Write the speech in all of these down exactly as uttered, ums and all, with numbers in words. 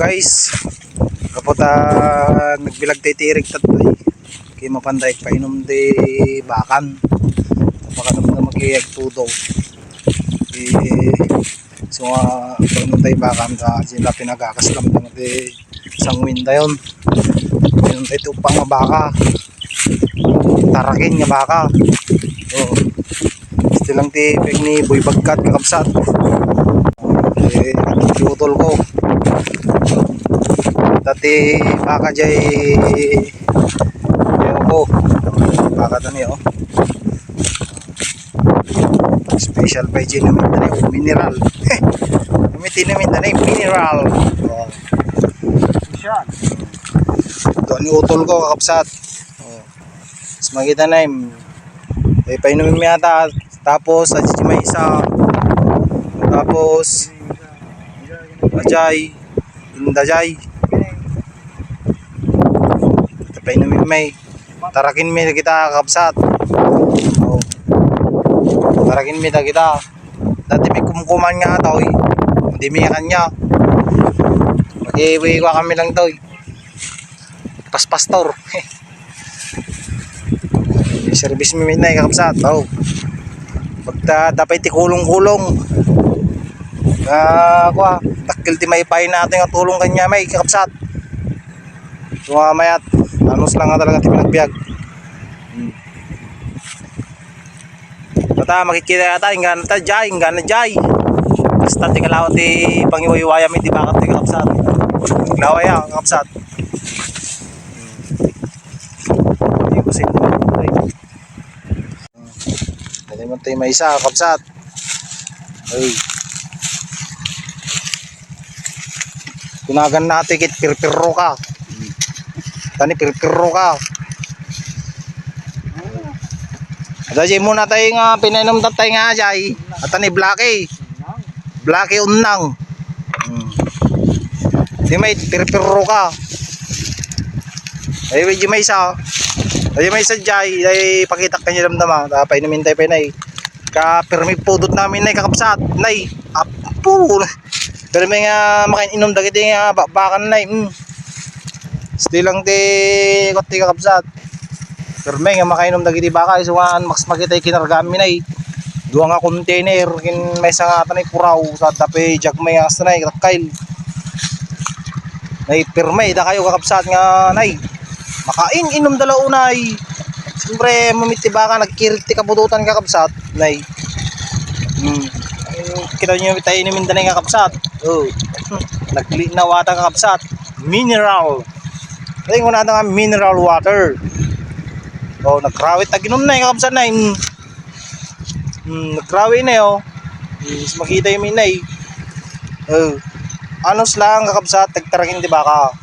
Guys, gapu ta nagbilag tayo ti irigtat tayo. Kaya mapan tayo painom di bakan. Pakanam na mag-iagtudo. Eh, so, ah, painom tayo bakan ta, sila pinagakas lang naman di sanguin tayo. Painom tayo tupa nga baka. Tarakin nga baka. Oo. Gusto lang ti peg ni Boy Bagkat, kakabsat. Eh, utol ko. Dati baka jay, ewan ko. Baka tani, oh. Special pa yung namin tani, oh, mineral. Kami tinamin tani, mineral. Oh. Siya. Ito ni utol ko, kakabsat. Oh. Mas makita na yun. Eh, painumin mo yata. Tapos, sa may isa. Tapos, ajay. Indajay. Painumin may. Tarakin mi kita, kakabsat. Oh. Tarakin mi ta kita. Dati may kumkuman nga atoy. Hindi mi kanya. Mag-iwi-iwa kami lang toy. Paspastor. Service mi midnight, kakabsat. Oh. Pagta, dapat ti kulong-kulong. Ah, kuha. Dakkel ti may pain natin nga tulong kanya may, kakabsat. So, ah, mayat, anus lang nga talaga ti pinagbiag. Hmm. Basta makikita yata, inggana ta, jay, inggana jay. Basta ti kalawa ti pangiwaywaya mi, di ba, ti kakabsat? Laway, ah, kakabsat. Hmm. Di ko sin-, Dali man tayo may isa, kabsat. Ay. Kunagan natin kit pirpirro ka. Tani pirpirro ka. Ada jay muna tayo nga pinainom tatay nga jay. At ni Blacky. Blacky Unnang. Hmm. Di may pirpirro ka. Ay, medyo may isa. Ay, may isa jay. Ay, pakita kanya damdama. Ah, painumin tayo pa yun, ay. Ka, pirmi pudot namin, ay, kakabsat. Nay, apo. Pirmi nga makainom dagiti nga bakbakan, nay. Hmm. Still lang ti, kot ti kakabsat. Pirmi nga makainom dagiti baka, isu nga mas makita kinargaan mi, nay. Dua nga container, kin may sangatan ay puraw, sa dape jagmay nga asta nay, rakkail. Nay, pirmi, da kayo kakabsat nga, nay. Makain, inom da la unay. Siyempre, mamit ti baka, nagkirit ti kabututan kakabsat, nay. Hmm. Ay, kita nyo, tayo inumin da nay kakabsat. Oh. Nagli na wata kakabsat. Mineral. Ay, una nga mineral water. Oh, nagrawit, taginom na, kakabsat na, mm. Hmm, nagrawi na, oh. Hmm, mas makita yung minay. Oh. Anos lang, kakabsat, tagtarakin, di ba ka?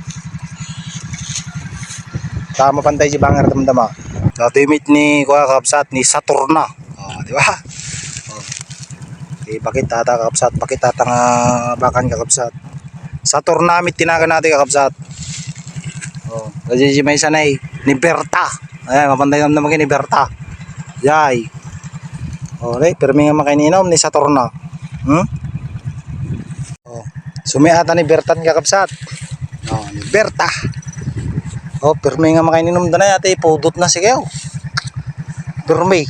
Tama, pantay, di ba, nga damdama. Dati mit ni, kuha, kakabsat, ni Saturna. Oh, di ba? Oh. Okay, bakit tata, kakabsat? Bakit tata nga bakan, kakabsat? Saturna, mit tinagan natin, kakabsat. Oh, kasi si may sanay, ni Berta. Ayan, mapantay naman naman ni Berta. Yay. Oh, okay, pirmi nga makainom ni Saturna. Hmm? Oh, sumiata ni Bertan kakabsat. Oh, ni Berta. Oh, pirmi nga makainom danay ate, pudot na sige, oh. Pirmi.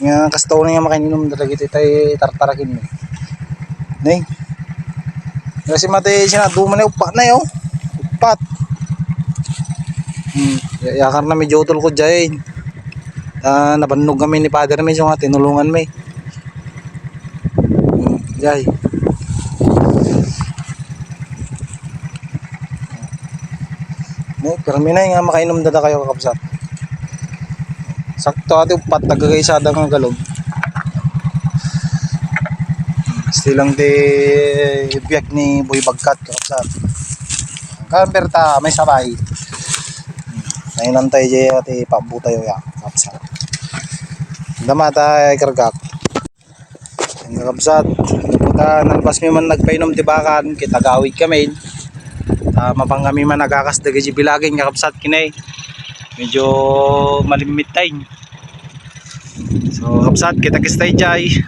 Nga kasto na nga makainom talaga ito tayo tartarakin mo. Nay. Kasi mati sina duma na upat na, oh. Upat. Hmm, ya-, yakar na medyo utol ko dyan. Ah, nabannog kami ni Father May, so nga tinulungan mi. Hmm, jay. No, pero minay nga makainom dada kayo, kakabsat. Sakto ati upat, tagagaysada nga galon. Still lang ti biag ni Boy Bagkat, kakabsat. Kamper ta, may sabay. Nainan tayo dyan, ati pabu tayo ya, kakabsat. Dama ta, kargak. Ang kakabsat, puta, nalpas mi man nagpainom ti bakan, kita gawid kami. Ta, mapang kami man nagakas dagiti bilagin, kakabsat, kinay. Medyo malimit tayo. So, kabsat, kita kistay jay.